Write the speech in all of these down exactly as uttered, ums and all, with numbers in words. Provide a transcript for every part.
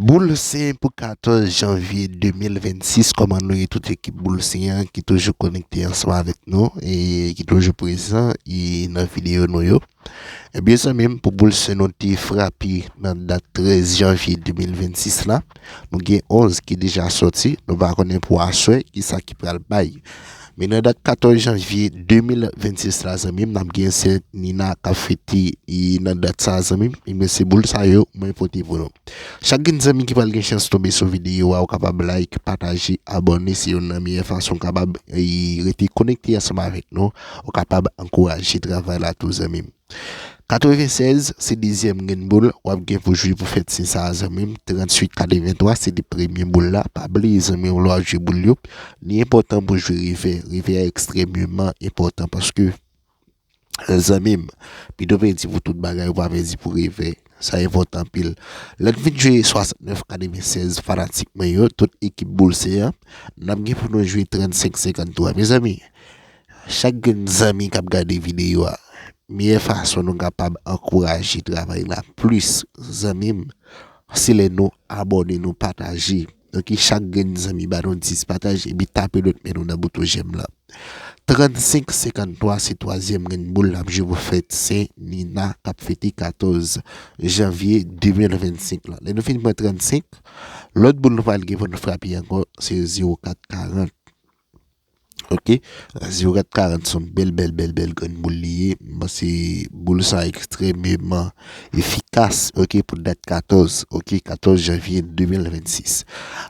Boul Sen pou katòz janvye de mil vennsis, kòman nou ye tout ekip Boul Sen an ki toujou konekte ansanm avèk nou e ki toujou prezan e nan videyo nou yo? Ebyen, zanmi m, pou Boul Sen nou te frape nan dat trèz janvye de mil vennsis la, nou gen onz ki deja sòti, nou pa konnen pou aswè kisa ki pral bay. Men nan dat katòz janvye de mil vennsis la, zanmi m, n ap gen Sent Nina k ap fete e nan dat sa, zanmi m, ebyen, se boul sa yo mwen pote pou nou. Chak grenn zanmi ki pral gen chans tonbe sou videyo a, ou kapab like, pataje, abòne, se youn nan meyè fason w kapab e rete konekte ansanm avèk nou, ou kapab ankouraje travay la tou, zanmi m. Katrevensèz se dezyèm grenn boul w ap gen pou jwe pou fèt Sen sa a, zanmi m. Tranntuit katreventwa se de premye boul la. Pa bliye, zanmi m, lè w ap jwe boul yo, li enpòtan pou jwe revè. Revè a ekstrèmeman enpòtan paske, zanmi m, pito pèdi pou tout bagay, ou pa pèdi pou revè. Sa enpòtan anpil. Lè n fin jwe swasantnèf katrevensèz, fanatik mwen yo, tout ekip Boul Sen an, n ap gen pou nou jwe trannsenk senkanntwa. Mezanmi, chak grenn zanmi k ap gade videyo a, meyè fason nou kapab ankouraje travay la plis, zanmi m, se lè nou abòne, nou pataje. Donk, chak grenn zanmi ba nou dis pataj, epi tape lòt men nou nan bouton jèm la. Trannsenk senkanntwa se twazyèm grenn boul n ap jwe pou fèt Sen Nina k ap fete katòz janvye de mil vennsenk la. Lè nou fin pran trannsenk, lòt boul nou pral gen pou nou frape ankò, se zewo kat karant. Ok, zewo kat karant se yon bèl, bèl, bèl, bèl grenn boul li ye. M panse boul sa ekstrèmeman efikas, ok, pou dat katòz, ok, katòz janvye de mil vennsis.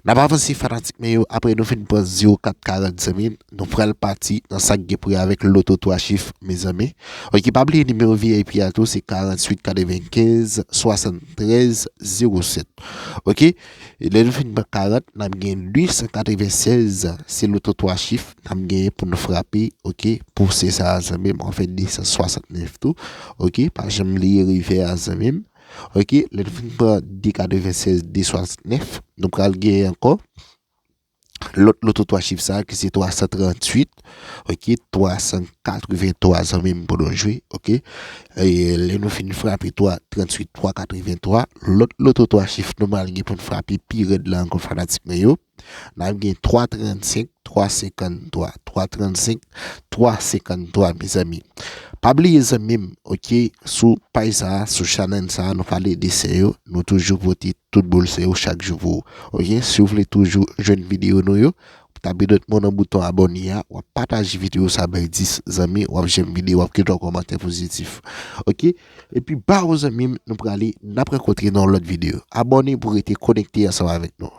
N ap avanse, fanatik mwen yo, apre nou fin pran zewo kat karant, zanmi m, nou pral pati nan sa k gen pou wè avèk loto twa chif, mezanmi. Ok, pa bliye nimewo V I P a tou, se karanntuit katrevenkenz swasanntrèz zewo sèt. Ok, e lè nou fin pran karant, n ap gen uit san katrevennsèz, se loto twa chif n ap genyen pou nou frape, ok, pou Sen sa a, zanmi m, anfen, de san swasantnèf tou, ok, pa janm bliye revè a, zanmi m. Ok, lè nou fin pran de katrevennsèz, de swasantnèf, nou pral genyen ankò lòt loto twa chif sa a ki se twa san tranntuit, ok, twa san katreventwa, zanmi m, pou nou jwe, ok. E lè nou fin frape twa, tranntuit, twa katreventwa, lòt loto twa chif nou pral gen pou n frape pi rèd la ankò, fanatik mwen yo. N ap gen twa trannsenk, twa senkanntwa, twa trannsenk, twa senkanntwa, mezanmi. Pa bliye, zanmi m, ok, sou paj sa a, sou chanèl sa a, nou pale de Sen yo, nou toujou pote tout boul Sen yo chak jou pou ou. Ok, si w vle toujou jwenn videyo nou yo, tape dòt mo nan bouton abòne a, w ap pataje videyo sa bay dis zanmi, w ap janm videyo, w ap kite yon kòmantè pozitif. Ok, epi ba ou, zanmi m, nou prale, n ap rankontre nan yon lòt videyo. Abòne pou rete konekte ansanm avèk nou.